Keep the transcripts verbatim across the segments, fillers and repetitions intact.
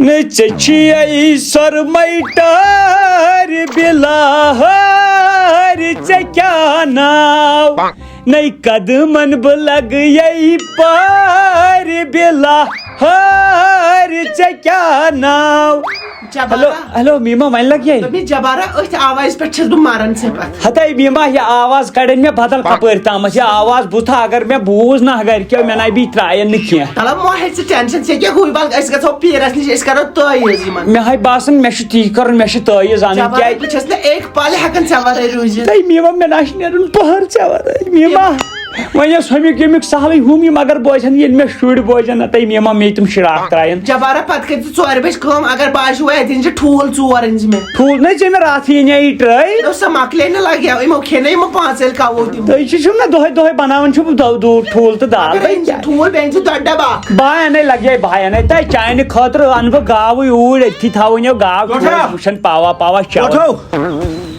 ژےٚ چھِیَے سۄرمَے ٹٲرۍ بِلاہٲرۍ، ژےٚ کیٛاہ ناو؟ نَے قدمن بہٕ لگہٕ یَے پٲرۍ بِلاہٲرۍ، ژےٚ کیٛاہ ناو؟ ہیلو، جبارا۔ ہیلو، میٖما، وۄنۍ لگہِ۔ دوٚپمَے، جبارا، أتھۍ آوازِ پٮ۪ٹھ چھَس بہٕ مَران ژےٚ پَتہٕ۔ ہتے میٖما، یہِ آواز کَڑن مےٚ بدل کَپٲرۍ تامَتھ۔ یہِ آواز بوٗتھا اگر مےٚ بوٗز نہ گرِکیو، مےٚ نَے بیٚیہِ ترٛایَن نہٕ کینٛہہ۔ تَلہ مۄ ہے ژٕ ٹٮ۪نشَن، ژےٚ کیٛاہ گوٚوُے؟ وَلہٕ أسۍ گژھو پیٖرَس نِش، أسۍ کَرو تٲویٖز یِمَن۔ مےٚ ہاے باسان، مےٚ چھُ تی کَرُن، مےٚ چھُ تٲویٖز اَنٕنۍ۔ جبارا، کیٛازِ؟ بہٕ چھَس نہٕ اَکہِ پَلہِ ہٮ۪کان ژےٚ وَرٲے روٗزِتھ۔ تَے میٖما، مےٚ نہ چھُ نیرُن پٔہر ژےٚ وَرٲے، میٖما۔ وۄنۍ یۄس ہُمیُک ییٚمیُک سہلٕے ہُم یِم اگر بوزن، ییٚلہِ مےٚ شُرۍ بوزن، نہ تہٕ یِم یِمن مے تِم شراکھ ترٛاین۔ جبارا، پتہٕ کٔرۍ زِ ژورِ بجہِ کٲم، اگر باسیو وۄنۍ اَتہِ أنۍ زِ ٹھوٗل ژور أنۍ زِ مےٚ۔ ٹھوٗل نہ ژےٚ مےٚ راتھٕے اَنے یہِ ٹرٛے۔ نہ سا مۄکلے نہٕ لگیو، یِمو کھے نہ یِمو پانٛژھ ٲلۍ کَوو تِم۔ تُہۍ چھِ چھِو نہ دۄہے دۄہے بناوان چھِو دو-، دو-، ٹھوٗل تہٕ دال۔ اگر أنۍ زِ ٹھوٗل، بیٚیہِ أنۍ زِ دۄدٕ ڈبہٕ اکھ۔ بہٕ اَنے لگے، بہٕ اَنے تۄہہِ چانہِ خٲطرٕ اَنہٕ بہٕ گاوٕے اوٗرۍ، أتھی تھاوٕنۍ یہِ گاو، ٹوٹھا۔ وٕچھن پاوا پاوا چاوا۔ ٹوٹھو۔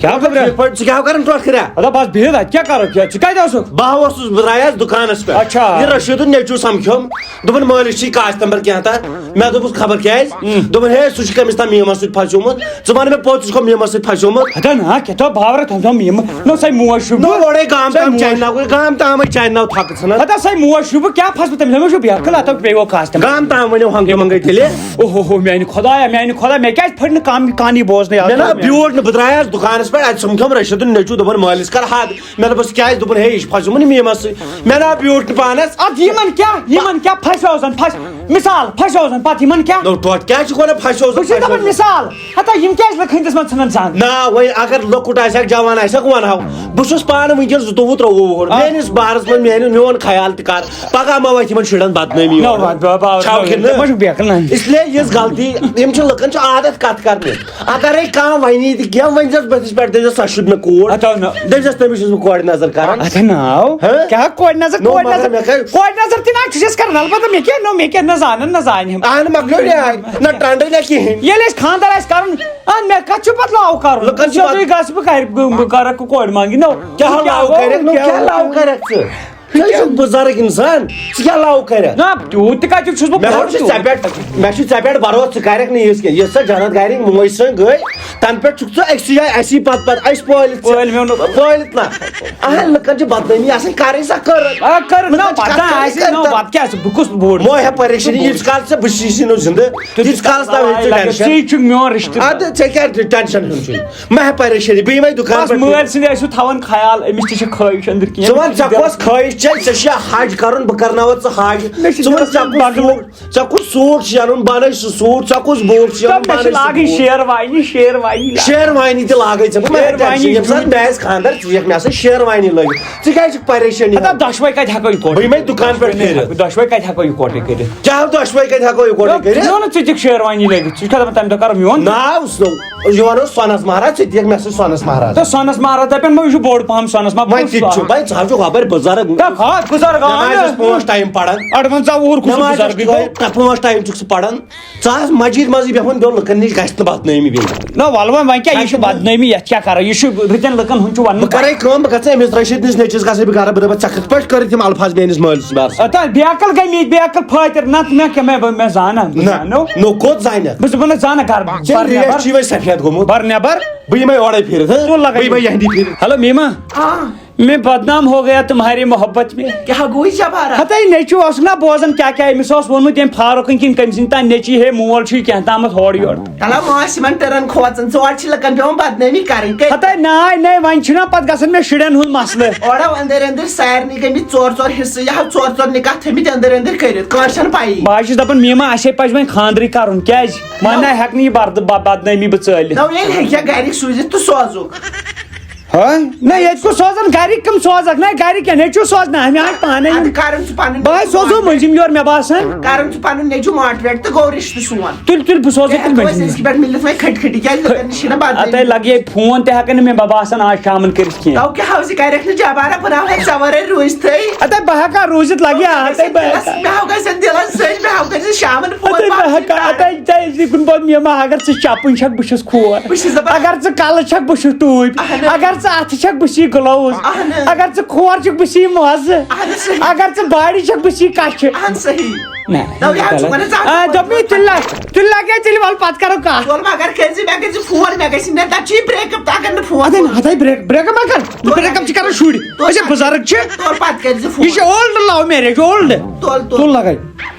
کیٛاہ خبرہ؟ یِتھ پٲٹھۍ ژٕ کیٛاہ کران ٹۄٹھ کھریا؟ ادا بس بِہِتھ اَتہِ، کیٛاہ کرو کیٛاہ؟ ژٕ کَتہِ اوسُکھ؟ بہٕ ہا اوسُس، بہٕ درٛایس دُکانس پٮ۪ٹھ۔ اچھا۔ یہِ رشیٖدُن نیٚچوٗ سمکھیوم۔ دوٚپُن مٲلِس چھُے کاسٹ نمبر کینٛہہ تہٕ۔ مےٚ دوٚپُس خبر کیٛازِ؟ اۭں۔ دوٚپُن ہے سُہ چھُ کٔمِس تام میٖمس سۭتۍ پھسیومُت۔ ژٕ وَن مےٚ پوٚز، ژٕ چھُکھ میٖمس سۭتۍ پھسیومُت؟ ادا نا، کیٛاہ تھاو باورہ تھاو تھاو میٖمہٕ؟ نو سَے موج چھُ نو بہٕ۔ اورے گام سَے تام موج۔ چانہِ ناو، گام تامٕے چانہِ ناو تھۄکہٕ ژھٕنان۔ ادا سَے موج چھُ بہٕ، کیٛاہ پھس بہٕ تٔمِس؟ مےٚ چھُ بیکھٕ لاتو پیٚیو کاسٹ نمبر۔ گام تام ؤنِو ہنٛگہٕ منٛگے تیٚلہِ۔ اوہو، میانہِ خۄدایا، میانہِ خۄدا، مےٚ کیٛازِ پھٔٹ نہٕ کانٛہہ کہانی بوزنٕے؟ مےٚ نا بیوٗٹھ نہٕ، بہٕ درٛایس دُکانس پٮ۪ٹھ، اَتہِ سمکھیوم رشیٖدُن نیٚچوٗ، دوٚپُن مٲلِس کر حد۔ مےٚ دوٚپُس کیٛازِ؟ دوٚپُن ہے یہِ چھُ پھسیومُت میٖمس سۭتۍ۔ مےٚ نا بیوٗٹھ نہٕ پانس۔ ادٕ یِمن کیٛاہ، یِمن کیٛاہ پھسیو زن؟ پھس، مثال پھسیو زن، پتہٕ یِمن کیٛاہ؟ نو ٹوٹھ کیٛازِ چھُکھ ونان پھسیو زن، بہٕ چھُس پھسیو دپان زن؟ مثال، ہتا یِم کیٛازِ لٔکھن دِژمَژ ژھٕنن زن؟ نا وۄنۍ اگر لۄکُٹ آسہِ ہا، جوان آسہِ ہا، وَنہٕ ہاو۔ بہٕ چھُس پانہٕ وٕنکیٚس زٕتووُہ ترٛۆوُہ وُہُر۔ آ۔ میٲنِس بارس منٛز میانہِ، میون خیال تہِ کر۔ پگاہ ما وۄتھِ یِمن شُرٮ۪ن بدنٲمی نہ، اورٕ۔ وۄتھ، بہٕ، بہٕ، چھَو بہٕ، کِنہٕ نہ؟ بہٕ چھُس بیکھٕ نہ۔ اس لیے یِژھ غلطی، یِم چھِ لُکن چھُ عادت کتھ کرنہِ۔ اگرے کانٛہہ ونی تہِ کینٛہہ، ؤنۍ زٮ۪س بٔتھِس پٮ۪ٹھ، دٔپۍ زٮ۪س، "سۄ چھُ مےٚ کوٗر۔" ہتو نہ۔ دٔپۍ زٮ۪س، "تٔمِس چھُس بہٕ کورِ نظر کران۔" اتھ ناو۔ ہہ؟ کیٛاہ کورِ نظر؟ نو، کورِ مگر نظر۔ مےٚ کَرِ کورِ نظر تہِ نہ چھُس کران۔ البتہ مےٚ کیٛاہ نو، مےٚ کیٛاہ نہ زانن، نہ زانہِ ہم۔ اہن مۄکلیو نیاے۔ نہ ٹنڈے نہ کِہیٖنۍ۔ ییٚلہِ أسۍ خانٛدر آسہِ کرُن، اہن مےٚ کتھ چھُ پتہٕ لاو کرُن؟ لُکن چھِ ژےٚ پتہٕ تُہۍ گژھ بہٕ کرِ، بہٕ، بہٕ کرکھ کورِ منٛگہِ نو۔ کیٛاہ لاو گوٚو؟ کرکھ؟ نو، کیٛاہ کیٛاہ لاو گوٚو؟ کرکھ ژٕ؟ ژٕ چھُکھ بُزرگ انسان، ژٕ کیٛاہ لاو کرکھ؟ نہ، تیوٗت تہِ کتہِ چھُس بہٕ مےٚ پوٚر چھُ ژےٚ تیوٗت۔ پٮ۪ٹھ، مےٚ چھُ ژےٚ پٮ۪ٹھ بھروسہٕ، ژٕ کرکھ نہٕ یِژھ کینٛہہ۔ یۄس سۄ جنت گرِنۍ موج سٲنۍ گٔے، تَنہٕ پٮ۪ٹھ چھُکھ ژٕ أکسٕے جایہِ اَسی پتہٕ پتہٕ، اَسہِ پٲلِتھ ژٕ۔ پٲلۍ میون۔ پٲلِتھ نہ۔ اہن، لُکن چھِ بدنٲمی آسان کرٕنۍ، سۄ کٔر۔ آ، کٔر۔ نہ، لُکن چھِ پتہ کَرٕنۍ، آسہِ، کٔر نہ، تہٕ۔ پتہٕ کیٛاہ آسہِ؟ بہٕ کُس بوٚڑ؟ مو ہے پریشٲنی، ییٖتِس کالس ژےٚ بہٕ چھُسی نہٕ زِندٕ، تیٖتِس کالس تام ہے ژٕ ٹینشن۔ ژٕے چھُکھ میون رشتہٕ۔ اَدٕ ژےٚ کیٛاہ ٹینشن ہیوٚن چھُے؟ مہ ہے پریشٲنی، بہٕ یِمے دُکان بس پٮ۪ٹھ۔ مٲلۍ سٕنٛدِ ٲسِو تھاوان خیال، أمِس تہِ چھِ خٲہِش أنٛدٕرۍ کِنۍ۔ ژٕ وَن، ژےٚ کۄس خٲہِش چھے؟ ژےٚ چھُیا حج کرُن؟ بہٕ کرناوَتھ ژٕ حج۔ مےٚ چھِ ژٕ وَن، دِلَس ژےٚ منٛز کُس بغلہٕ۔ سوٗٹ، ژےٚ کُس سوٗٹ چھُے اَنُن؟ بَنٲے سُہ سوٗٹ۔ ژےٚ کُس بوٗٹ چھُے اَنُن؟ دَپ، مےٚ چھِ بَنٲے سُہ لاگٕنۍ بوٗٹ۔ شیروانی، شیروانی لاگ۔ شیروانی تہِ لاگَے ژےٚ۔ بہٕ ما ہٮ۪کہٕ شیروانی ٹٮ۪نشن؟ ییٚمہِ ساتہٕ جُمہِ۔ مےٚ آسہِ خانٛدر، ژٕ یِکھ مےٚ سۭتۍ شیروانی لٲگِتھ۔ ژٕ کیٛازِ چھُکھ پریشٲنی؟ ہتا دۄشوے کتہِ ہٮ۪کو یِکوٹے؟ بہٕ یِمے دُکان پٮ۪ٹھ دۄشوے کٔرِتھ۔ ہٮ۪کو، دۄشوے کتہِ ہٮ۪کو یِکوٹے کٔرِتھ؟ کیٛاہ دۄشوے کتہِ ہٮ۪کو یِکوٹے کٔرِتھ؟ ژٕ وَن ژٕ دِکھ شیروانی لٲگِتھ، ژٕ چھُکھ دَپان تَمہِ دۄہ کَرو میون؟ ناو سُہ، یہِ وَنو سۄنَس مہراز، ژٕ تہِ دِکھ مےٚ سۭتۍ سۄنَس مہراز۔ تہٕ سۄنَس مہراز دَپن، وۄنۍ یہِ چھُ بوٚڑ پَہَم سۄنَس مہراز۔ وۄنۍ تہِ چھُ، وۄنۍ ژٕ ہا چھُکھ ہۄپٲرۍ بُزرگ۔ تہٕ ہا، بُزرگ، آ، نٮ۪مازِ ٲسۍ پانٛژھ ٹایم پَران۔ اَڑوَنٛزاہ وُہُر کُس نٮ۪مازِ بُزرگٕے ٲسۍ گوٚو؟ پانٛژھ ٹایم چھُکھ ژٕ پَران۔ ژٕ آس مسجد منٛزٕے بیٚہوان، بیٚہو لُکن نِش گژھِ نہٕ بدنٲمی بیٚیہِ۔ نہ، وَلہٕ وۄنۍ، وۄنۍ کیٛاہ، یہِ چھُ بدنٲمی، یَتھ کیٛاہ کَرو؟ یہِ چھُ رٕتٮ۪ن لُکن ہُنٛد چھُ وَنُن۔ بہٕ کَرَے کٲم، بہٕ گژھٕ أمِس رشیٖد نِس نیٚچوِس گژھٕ بہٕ گرٕ، بہٕ دَپَس، "ژےٚ کِتھ پٲٹھۍ کٔرِتھ یِم الفاظ میٛٲنِس مٲلِس بارس منٛز؟" اَتھ بیکل گٔے مےٚ، بیکل پھٲتِر، نہ تہٕ مےٚ کیٛاہ، مےٚ، مےٚ زانان، بہٕ نہ، زانو۔ نو کوٚت زانَکھ؟ بہٕ چھُس وَنان زانَکھ گرٕ، ژےٚ بَر ریٹ نٮ۪بر۔ چھُے وۄنۍ سفید گوٚمُت۔ بَر نٮ۪بر۔ بہٕ یِمَے اورَے پھِرِتھ، ہہ؟ ژٕ لَگَے۔ بہٕ یِمَے یِہِنٛدی پھِرِتھ۔ ہیلو میٖما۔ آ۔ میں بدنام ہو گیا تمہاری محبت میں۔ کیٛاہ گوٚو یہِ جبارا؟ ہتے نیٚچوٗ اوسُکھ نا بوزان کیٛاہ کیٛاہ أمِس اوس ووٚنمُت ییٚمۍ فاروقن کِنۍ کٔمۍ سٕنٛدۍ تام نیٚچی ہے مول چھُے کینٛہہ تامَتھ ہورٕ یورٕ۔ تَلہ وۄنۍ آسہِ یِمَن ٹٔرَن کھوژان، ژٕ اورٕ چھِ لُکَن پٮ۪وان بدنٲمی کَرٕنۍ۔ کٔرۍ۔ ہتے ناے ناے، وۄنۍ چھُنہ پَتہٕ گژھان مےٚ شُرٮ۪ن ہُنٛد مسلہٕ۔ اورٕ آو أنٛدٕرۍ أنٛدٕرۍ سارنٕے گٔمٕتۍ ژور ژور حصہٕ، یہِ ہاو ژور ژور نِکاح تھٲمٕتۍ أنٛدٕرۍ أنٛدٕرۍ کٔرِتھ، کٲنٛسہِ چھَنہٕ پَیی۔ بہٕ حظ چھُس دَپان میٖما اَسے پَزِ وۄنۍ خانٛدرٕے کَرُن، کیٛازِ؟ وۄنۍ نہ۔ نہ ہٮ۪کہٕ نہٕ یہِ بَردٕ-، بَ-، بدنٲمی بہٕ ژٲلِتھ۔ نہ وۄنۍ ییٚلہِ ہیٚکہِ ہا گَرِکۍ سوٗزِتھ تہٕ سوزُکھ۔ ہا؟ نہ، ییٚتہِ کُس سوزن؟ گرِکۍ کٕم سوزکھ؟ نہ، گرِکۍ کیٛاہ؟ نیٚچوٗ سوزنہ؟ مےٚ آیہِ پانے اَدٕ یُن۔ کَرُن ژٕ پَنُن بہٕ ہاے سوزو مٔنٛزِم یورٕ، مےٚ باسان۔ کَرُن ژٕ پَنُن نیٚچوٗ motivate تہٕ گوٚو رِشتہٕ سون۔ تُلۍ، تُلۍ، بہٕ سوزو تیٚلہِ ہٮ۪کو أسۍ مٔنٛزِم۔ أزکہِ پٮ۪ٹھ مِلِتھ وۄنۍ کھٔٹۍ کھٔٹی، کیٛازِ لُکَن نِش چھِنہ بدنٲمی۔ اَتے لَگہِ ہے فون تہِ ہٮ۪کَن نہٕ مےٚ، بہٕ باسان، آز شامَن کٔرِتھ کینٛہہ۔ تو کیٛاہ ہاو ژٕ کَرٮ۪کھ نہٕ جبارا، بہٕ نہ ہٮ۪کہٕ ژےٚ وَرٲے روٗزِتھٕے۔ اَتے بہٕ ہٮ۪کا روٗزِتھ؟ لَگہِ ہا، اَتے بہٕ ہٮ۪کا۔ مےٚ ہاو گژھن دِلَس سۭتۍ، مےٚ ہاو گژھِ شامَن فون اَتے بہٕ پَتہٕ ہٮ۪کا، کَرُن۔ اَتے ژےٚ یِتھُے کُنہِ پَتہٕ میٖما، اگر ژٕ چَپٕنۍ چھَکھ، بہٕ چھُس کھوٗر۔ بہٕ چھُس دَپان۔ اگر ژٕ کَلہٕ چھَکھ، بہٕ چھُس ٹوٗپۍ۔ اَہَن حظ۔ اگر ژٕ اَتھٕ چھَکھ، بہٕ چھی gloves۔ اہن حظ۔ اگر ژٕ کھور چھُکھ، بہٕ چھی موزٕ۔ اہن حظ، صحیح۔ اگر ژٕ body چھَکھ، بہٕ چھی کَچھہِ۔ اہن صحیح۔ نہ، نہ، یہِ ہا چھُ غلط۔ وَنان ژٕ آ، اَتھٕ دوٚپمَے، تیٚلہِ لا-، تیٚلہِ لاگے تیٚلہِ وَلہٕ پَتہٕ کَرو کَتھ۔ تُل وۄنۍ اگر کٔرۍ زِ مےٚ کٔرۍ زِ phone، مےٚ گژھِ نہ، تَتہِ چھُ یہِ breakup، تہٕ اگر نہٕ phone اَدٕ کوٚر۔ نہ، ہَتَے break-، breakup ما کَر؟ تُل breakup چھِ کَران شُرۍ۔ تُل أسۍ ہے بُزرٕگ چھِ۔ تُل پَتہٕ کٔرۍ زِ phone۔ یہِ چھِ old love marriage، old۔ تُل، تُل۔ تُل لَگے۔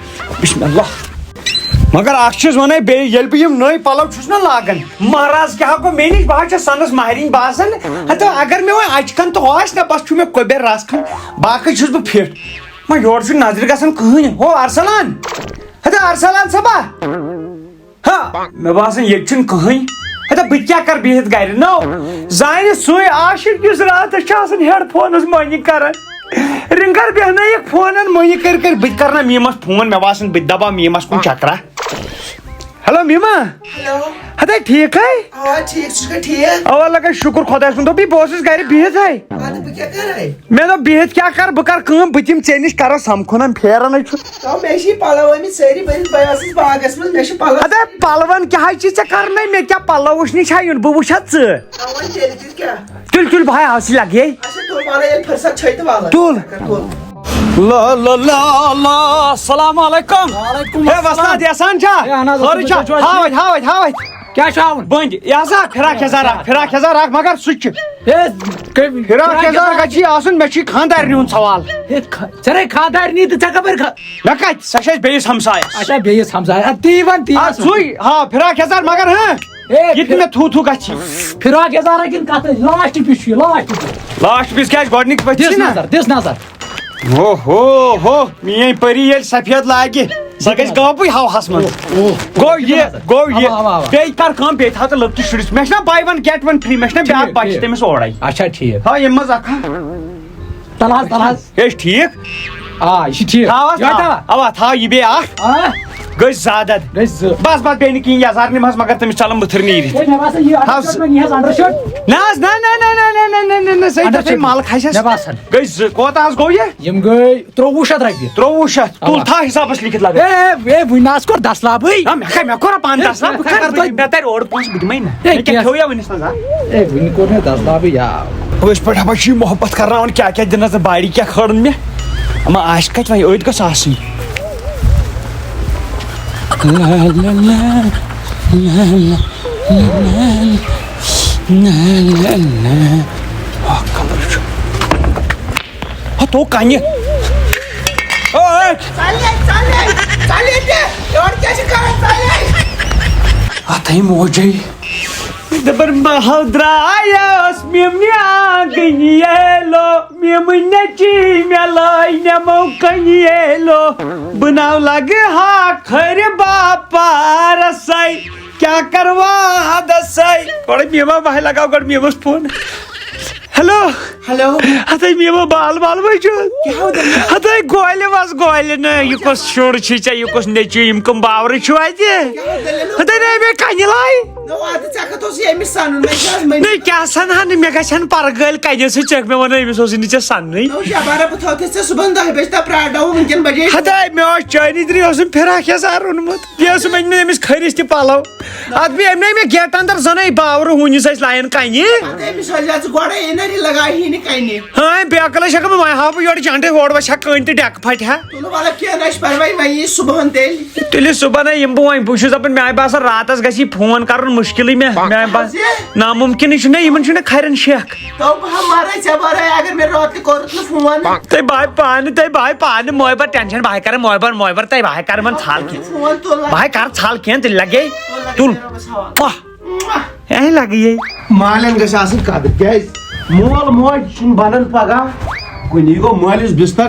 بسم اللہ۔ مگر اکھ چیٖز ونے بیٚیہِ، ییٚلہِ بہٕ یِم نٔوۍ پلو چھُس نہ لاگان، مہراز کیٛاہ گوٚو مےٚ نِش؟ بہٕ حظ چھَس سنس مہرِنۍ باسان۔ ہتہٕ اگر مےٚ وۄنۍ اچکن تہٕ آسہِ نہ، بس چھُ مےٚ کۄبیر رس کھنٛڈ، باقٕے چھُس بہٕ فِٹ۔ وۄنۍ یورٕ چھُنہٕ نظرِ گژھان کٕہٕنۍ۔ ہو ارسلان، ہتہٕ ارسلان صٲبا، ہا، مےٚ باسان ییٚتہِ چھُنہٕ کٕہٕنۍ۔ ہتہٕ بہٕ تہِ کیٛاہ کرٕ بِہِتھ گرِ؟ نو، زانہِ سُے عاشق یُس راتس چھُ آسان headphoneس مۄنہِ کران۔ رِنٛگر بیٚہنٲیِکھ فونن مۄنہِ کٔرۍ کٔرۍ، بہٕ تہِ کرنا میٖمس فون، مےٚ باسان بہٕ تہِ دباو میٖمس کُن چکرا۔ ہیلو میٖما۔ ہیلو۔ ہتے ٹھیٖک ہے؟ اوا ٹھیٖک، ژٕ چھُکھا ٹھیٖک؟ اوا لگا شُکُر خۄدایَس کُن، دوٚپُے بہٕ اوسُس گرِ بِہِتھ ہے۔ اَدٕ بہٕ کیٛاہ کَرٕ؟ مےٚ دوٚپ بِہِتھ کیٛاہ کَرٕ، بہٕ کَرٕ کٲم، بہٕ دِمہٕ ژےٚ نِش کَرو سَمکھُن، پھیرَن ہے چھُ۔ تو مےٚ چھِ یہِ پَلو ٲمٕتۍ سٲری بٔرِتھ، بہٕ ٲسٕس باغَس منٛز، مےٚ چھِ پَلو۔ ہتے پَلوَن کیٛاہ حظ چھِ ژےٚ کَرنَے، مےٚ کیٛاہ پَلو وٕچھنٕے چھا یُن، بہٕ وٕچھا ژٕ۔ اَوا تیٚلہِ تہِ کیٛاہ؟ تُل تُل بہٕ ہاے آسہٕ لگے۔ اچھا تُل وَلہٕ ییٚلہِ فٕرصت چھے تہٕ وَلہٕ۔ تُل۔ کَر تُل۔ لا لا لا لا، السلام علیکم۔ وعلیکم ہے السلام۔ وۄستاد احسان چھا؟ ہے اہن حظ، خٲرٕے اصٕل چھا؟ پٲٹھۍ چھِو حظ؟ ہاو اَتہِ، ہاو اَتہِ، ہاو اَتہِ۔ کیٛاہ چھُ ہاوُن؟ بٔنٛدۍ، یہِ ہسا فراک یزار اکھ، فراک یزار اکھ، مگر سُہ تہِ چھُ۔ ہے، کٔمۍ، فراک فراک یزار یزار؟ گژھِ آسُن، مےٚ چھُے خانٛدارنہِ ہُنٛد سوال۔ ہے، خا-، ژےٚ رَے خانٛدارنہِ تہٕ ژےٚ کَپٲرۍ خا-، مےٚ کَتہِ؟ سۄ چھِ اَسہِ بیٚیِس ہمسایَس۔ اچھا، بیٚیِس ہمسایَس۔ اَدٕ تی وَن، تی آ، وَن۔ سُے، ہا، فراک یزار، مگر ہاں، ہے، یہِ تہِ فِر-، مےٚ تھوٗ تھوٗ گژھِ۔ فراک یزارا کِنہٕ کَتھ؟ لاسٹ پیٖس چھُ یہِ، لاسٹ پیٖس۔ لاسٹ پیٖس کیٛازِ؟ گۄڈٕنِکۍ پٔتۍ دِس چھِی نا؟ نظر، دِس نظر۔ ہو، ہو، ہو، میٲنۍ پری ییٚلہِ سفید لاگہِ، سۄ گژھِ غٲبٕے ہوہَس منٛز۔ اوہ، اوہ۔ گوٚو یہِ، گوٚو یہِ۔ اوا، اوا، اوا۔ بیٚیہِ کر کٲم، بیٚیہِ تھاو ژٕ لۄکٹِس شُرِس۔ مےٚ چھُنہ buy one get one free، مےٚ چھُنہ بیٛاکھ ٹھیٖک، بچہِ، ٹھیٖک۔ تٔمِس اورَے۔ اچھا، ٹھیٖک۔ تھاو ییٚمہِ منٛز اکھ ہا۔ تَلہٕ حظ، تَلہٕ حظ۔ ہے، چھِ ٹھیٖک؟ آ، یہِ چھِ ٹھیٖک۔ تھاو حظ، یہِ تھاو۔ تھاو۔ اوا، تھاو یہِ بیٚیہِ اکھ۔ آ۔ گٔے زٕ عدد۔ گٔے زٕ۔ بس، بس، بیٚیہِ نہٕ کِہیٖنۍ، یزار نِمہٕ حظ، مگر تٔمِس ژَلَن بٕتھِر نیٖرِتھ۔ ہے، مےٚ باسان، یہِ ہاو undershirt ما نِیہِ حظ، undershirt؟ نہ حظ، نہ، نہ، سُہ ہے undershirt۔ تَتھ ہے مَل کھسٮ۪س۔ مےٚ باسان۔ گٔے زٕ، کوتاہ حظ گوٚو یہِ؟ یِم گٔے ترٛۆوُہ شیٚتھ رۄپیہِ۔ ترٛۆوُہ شیٚتھ؟ اوا۔ تُل تھاو حِسابَس لیکھِتھ لگٲیِتھ۔ ہے، ہے، ہے، وٕنہِ نہ حظ کوٚر دَسلابٕے۔ نہ، مےٚ کَتہِ، مےٚ کوٚر پانہٕ ہے، دَسلاب، بہٕ مےٚ کَرٕ کَرٕ وٕنہِ، توتہِ۔ مےٚ تَرِ اورٕ پونٛسہٕ، بہٕ دِمَے نہ۔ ہے، مےٚ کیٛاہ کینٛہہ۔ کھیوٚو یا وٕنِس تام زانٛہہ؟ ہے، وٕنہِ کوٚر مےٚ دَسلابٕے، یا۔ أتھۍ پٮ۪ٹھ ہا چھُ یہِ محبت کرناوان، کیٛاہ کیٛاہ دِنَس ژٕ، باڑی کیٛاہ کھٲرٕن مےٚ؟ اما آسہِ کَتہِ وۄنۍ، أتھۍ گٔژھ آسٕنۍ۔ لا لا لا، لا لا، لا لا لا۔ اکھ کلر چھُ۔ ہتو کنہِ۔ اوے۔ ژَلے، ژَلے، ژَلے تہِ۔ یورٕ کیٛاہ چھِ کران؟ ژَلے۔ اتھے موجے۔ دپان بہو درایس میمنہِ آنگنۍ ییلو، میمنہِ چی مےٚ لٲے نٮ۪مو کنۍ ییلو، بہٕ ناو لگہٕ ہا کھرِ باپارسے، کیٛاہ کرٕ وادسے؟ گۄڈٕ میمہ بہٕ لگاو گۄڈٕ میمس فون۔ ہیلو۔ ہیلو۔ ہتے میمہ بال بال وجود۔ کیٛاہ ہو دٔلیٖل؟ ہتے گولہِ وس گولہِ نہٕ، یہِ کُس شُر چھُے ژےٚ، یہِ کُس نیٚچوٗ، یِم کٕم باورٕ چھِو اتہِ؟ کیٛاہ ہو دٔلیٖل؟ ہتے نے مےٚ کنہِ لاے۔ نو، اَدٕ ژےٚ کَتھ اوسُے أمِس سَنُن؟ مےٚ کیٛاہ حظ مٔنٛزۍ؟ نہ، کیٛاہ سَنہٕ ہا نہٕ، مےٚ گژھِ ہَن پَرٕ گٲلۍ کَنہِ سۭتۍ، ژےٚ مےٚ وَنان أمِس اوسُے نہٕ ژےٚ سَننٕے۔ نو، جبارا، بہٕ تھاوتھٕے ژےٚ صُبحن دَہہِ بَجہِ تام پرٛارناوُن وٕنکٮ۪ن بَجے۔ ہَتاے، مےٚ اوس چٲنی درٛے اوسُم فِراک یَزار اوٚنمُت، بیٚیہِ اوسُم أنۍ مٕتۍ أمِس کھٔرِس تہِ پَلو۔ اَتھ بیٚیہِ أمۍ نے مےٚ گیٹہٕ اَندَر زَنَے باورٕ ہوٗنِس اَسہِ لایَن کَنہِ۔ تہٕ أمِس ٲسۍ زِ ژٕ گۄڈَے اِنَر یہِ لَگاوہی نہٕ کَنہِ۔ ہاں، بیکٕل ٲسۍ ہٮ۪کان بہٕ وۄنۍ ہاوٕ بہٕ یورٕ جَنڈَے ہورٕ وَسہِ ہا کٔنۍ تہٕ ڈٮ۪کہٕ پھَٹہِ ہا۔ تُلہٕ وَلہٕ کینٛہہ نہ چھُ پَرواے، وۄنۍ یی صُبحن تیٚلہِ۔ تیٚلہِ صُبحن ہے یِمہٕ بہٕ وۄنۍ، بہٕ چھُس دَپان، مےٚ آے باسان راتَس گژھِ یہِ فون کَرُن مُشکِلٕے مےٚ، مےٚ آے با-، حظ یہِ؟ نامُمکِنٕے چھُنہ، یِمَن چھُنہ کھَرٮ۪ن شیخ۔ تو بہٕ ہا مَرَے ژےٚ وَرٲے، اگر مےٚ راتہٕ تہِ کوٚرُتھ نہٕ فون۔ تہٕ بہٕ آے پانہٕ، تہٕ بہٕ آے پانہٕ، مےٚ آے پَتہٕ ٹٮ۪نشَن، بہٕ آے کَرٕ، مےٚ آے بَر، مےٚ آے بَر، تہٕ بہٕ آے کَرٕ یِمَن ژھَل کینٛہہ۔ فون تُل وۄنۍ۔ بہٕ آے کَرٕ ژھَل کینٛہہ، تیٚلہِ لَگے۔ تُل لَگے تُل۔ مےٚ رۄبَس حوالہٕ۔ پَہ۔ اے لگہِ یے۔ مالٮ۪ن گژھِ آسٕنۍ قدٕر، کیٛازِ مول موج چھُنہٕ بنان پگاہ کُنہِ۔ یہِ گوٚو مٲلِس بستر،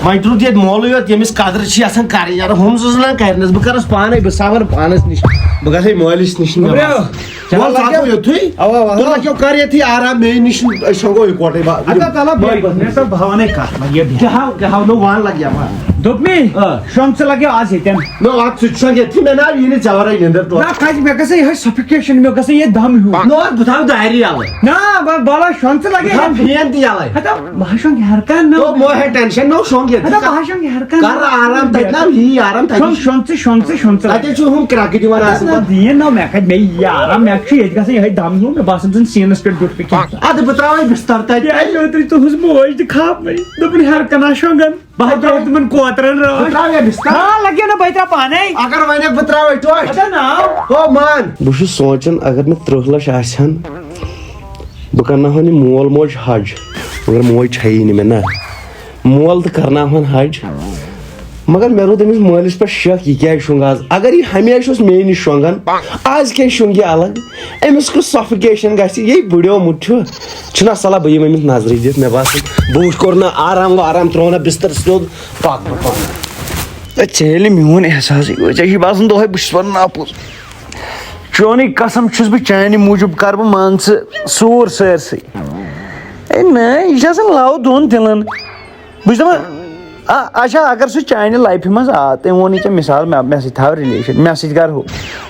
وۄنۍ ترٛووُتھ ییٚتہِ مولٕے یوت، ییٚمِس قدٕر چھِ آسان کرٕنۍ۔ یارٕ، ہُم زٕ زٕ نہ کرنس، بہٕ کرس پانے، بہٕ ساوَن پانس نِش، بہٕ گژھے مٲلِس نِش۔ مےٚ بَس۔ وَلہٕ، ژٕ ہاو یوٚتھُے۔ اَوا، اَوا، تُل، اَوا۔ لَگیو کر ییٚتھی آرام مے نِش، أسۍ شۄنٛگو یِکوَٹَے۔ با-، اَدٕ تَلہ، بہٕ، بہٕ، مےٚ سا بہٕ ہاوَنے کَتھ، وۄنۍ یہِ بیٚہہ۔ کیٛاہ ہاو، کیٛاہ ہاو نہٕ وَن لَگہِ یا وَن۔ دوٚپ مےٚ، آ۔ شۄنٛگ ژٕ لگیو آز ییٚتٮ۪ن۔ نہ، اَتھ سۭتۍ چھُ ییٚتھی مےٚ نا یی نہٕ ژےٚ وَرٲے نِندٕر ٹوٹھ۔ نہ، کَتہِ، مےٚ گژھِ یِہوٚے suffocation، مےٚ گژھِ یہِ دم ہیوٗ۔ نہ، بہٕ تھاوٕ دارِ یَلہٕ۔ نہ، بہٕ، بہٕ لاگہٕ شۄنٛگ ژٕ لگے بہٕ تھاوٕ ییٚتٮ۪ن۔ Fan تہِ یَلَے۔ ہتا، بہٕ ہا شۄنٛگہٕ ہٮ۪رٕ کَن نہ۔ تو مو ہے tension، نو شۄنٛگ ییٚتہِ۔ ہتا، بہٕ ہا شۄنٛگہٕ ہٮ۪رٕ کَن۔ کَر آرام تَتہِ نا، یی آرام تَتہِ۔ شۄنٛگ، شۄنٛگ ژٕ، شۄنٛگ ژٕ، شۄنٛگ ژٕ۔ تَتہِ چھُ ہُم کرٛٮ۪کہٕ دِوان آسان پَتہٕ۔ دِیِن نہ، مےٚ کَتہِ، مےٚ یی آرام، مےٚ چھُ ییٚتہِ گژھان یِہوٚے دم ہیوٗ، مےٚ باسان زَن سیٖنَس پٮ۪ٹھ بیوٗٹھ مےٚ کینٛہہ۔ اَدٕ بہٕ ترٛاوَے بِستَر تَتہِ۔ یہِ آیہِ اوترٕ تُہٕنٛز موج تہِ خابہٕ مےٚ، دوٚپُن ہٮ۪رٕ کَن آ شۄنٛگان۔ بہٕ ہا ترٛاوٕ تِمن کوترن رٲچھ۔ بہٕ ترٛاوٕ یا بِستر؟ آ، لگیو نہ، بہٕ ترٛاوٕ پانے۔ اگر وۄنۍ بہٕ ترٛاوَے ٹوٹھ۔ اچھا، نا۔ ہو مان۔ بہٕ چھُس سونٛچان، اگر مےٚ تٕرٛہ لَچھ آسہِ ہن، بہٕ کرناوہن یہِ مول موج حج۔ مگر موج چھیی نہٕ مےٚ، نہ۔ مول تہٕ کرناوہن حج۔ مگر مےٚ روٗد أمِس مٲلِس پٮ۪ٹھ شک، یہِ کیٛازِ شۄنٛگ آز؟ اگر یہِ ہمیشہِ اوس مے نِش شۄنٛگان، آز کیٛازِ شۄنٛگ یہِ الگ؟ أمِس کُس suffocation گژھِ؟ یے بٕڈیومُت چھُ۔ چھُنہ صلاح بہٕ یِمہٕ أمِس نظرِ دِتھ، مےٚ باسان بہٕ وٕچھ، کوٚر نہ آرام وارام، ترٛوو نہ بِستر سیوٚد، پَکھ بہٕ پَکھ۔ ہے، ژےٚ ییٚلہِ میون احساسٕے گوٚو، ژےٚ چھُے باسان دۄہَے بہٕ چھُس وَنان اَپُز۔ چونٕے قسم چھُس بہٕ، چانہِ موٗجوٗب کَرٕ بہٕ، مان ژٕ، ژوٗر سٲرسٕے۔ ہے نہ، یہِ چھِ آسان love دۄن دِلَن۔ بہٕ چھُس دَپان، آ، اچھا، اگر سُہ چانہِ life منٛز آو، تٔمۍ ووٚن یہِ ژےٚ مثال، مےٚ، مےٚ سۭتۍ تھاو relation، مےٚ سۭتۍ کَر ہُہ۔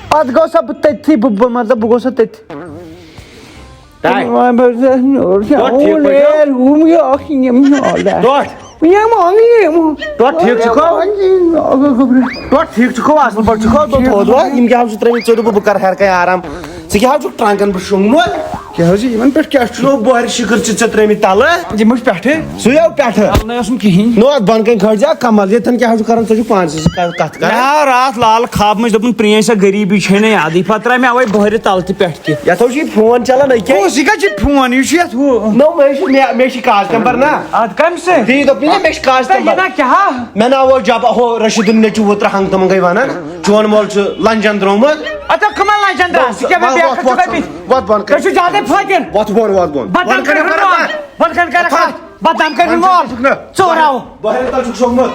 پَتہٕ گوٚو سا بہٕ تٔتھی، بہٕ، بہٕ، مطلب، بہٕ گوٚو سا تٔتھی۔ تۄہہِ؟ وۄنۍ بہٕ زن اوس ٹوٹھ ٹھیٖک پٲٹھۍ چھا؟ اوٗر ییر ہُم یہِ اکھ یِم حالات۔ ٹوٹھ؟ یِم اَنٕنۍ یِم۔ ٹوٹھ ٹھیٖک چھُکھو؟ ٹوٹھ ٹھیٖک چھُکھو؟ اَصٕل پٲٹھۍ چھُکھو؟ دوٚپ تھوٚد وۄتھ، یِم کیٛاہ حظ چھِ ترٛٲومٕتۍ ژےٚ؟ دوٚپُکھ بہٕ کَرٕ ہٮ۪رٕ کَنہِ آرام۔ ژٕ کیٛاہ حظ چھُکھ ٹرٛنٛکَن پٮ۪ٹھ شۄنٛگمُت؟ کیٛاہ حظ چھِ یِمَن پٮ۪ٹھ کیٛاہ چھُ؟ نو بۄہرِ شِکٕر چھِ ژےٚ ترٛٲومٕتۍ تَلہٕ۔ یِم ٲسۍ پٮ۪ٹھٕ۔ سُے آو پٮ۪ٹھٕ۔ تَلہٕ نَے اوسُم کِہیٖنۍ۔ نو اَتھ بۄنہٕ کَنہِ کھٲلۍ زِ اَکھ کَمَل، ییٚتٮ۪ن کیٛاہ حظ چھُ کَران؟ ژٕ چھُکھ پانہٕ سٕنٛز کَتھ کَران۔ مےٚ آو راتھ لالہٕ خاب منٛز، دوٚپُن، پرٛٲنۍ سۄ غریٖبی چھے نہٕ یادٕے۔ پَتہٕ ترٛایہِ مےٚ اَوَے بۄہرِ تَلہٕ تہِ پٮ۪ٹھٕ۔ یَتھ حظ چھُ یہِ فون چلان أکیٛاہ؟ کُس یہِ کَتہِ چھُ فون؟ یہِ چھُ یَتھ ہُہ۔ نو، مےٚ چھُ، مےٚ، مےٚ چھِ کاغذ نمبر نا۔ اَدٕ کَمہِ سۭتۍ؟ تی دوٚپ مےٚ، مےٚ چھِ کاغذ ہے، یہِ نمبر۔ نا کیٛاہ؟ مےٚ ناو اوس جبا-، ہو، رشیٖدُن نیٚچوٗ اوترٕ ہنٛگ تہٕ منٛگَے وَنان، چون مول چھُ لنجن درٛامُت۔ اَدٕ کَم لنجن درٛاو؟ ژٕ کیٛاہ مےٚ بیٚیہِ وَتھ، کَتھ چھُکھ وَتھ، أمِس؟ وَتھ بۄن تُہۍ کَنہِ۔ چھِو زیادَے فٲطر۔ وَتھ بۄن، وَتھ بۄن۔ بَدنام وَتھ کَرِ کَرِ وَتھ۔ وَتھ۔ وَتھ کَرِ کَرِ وَتھ۔ وَتھ۔ بَدنام کَرِ وَتھ وَتھ۔ کَرِ۔ ژوٚراو۔ بۄہرِ تَل چھُکھ شۄنٛگمُت۔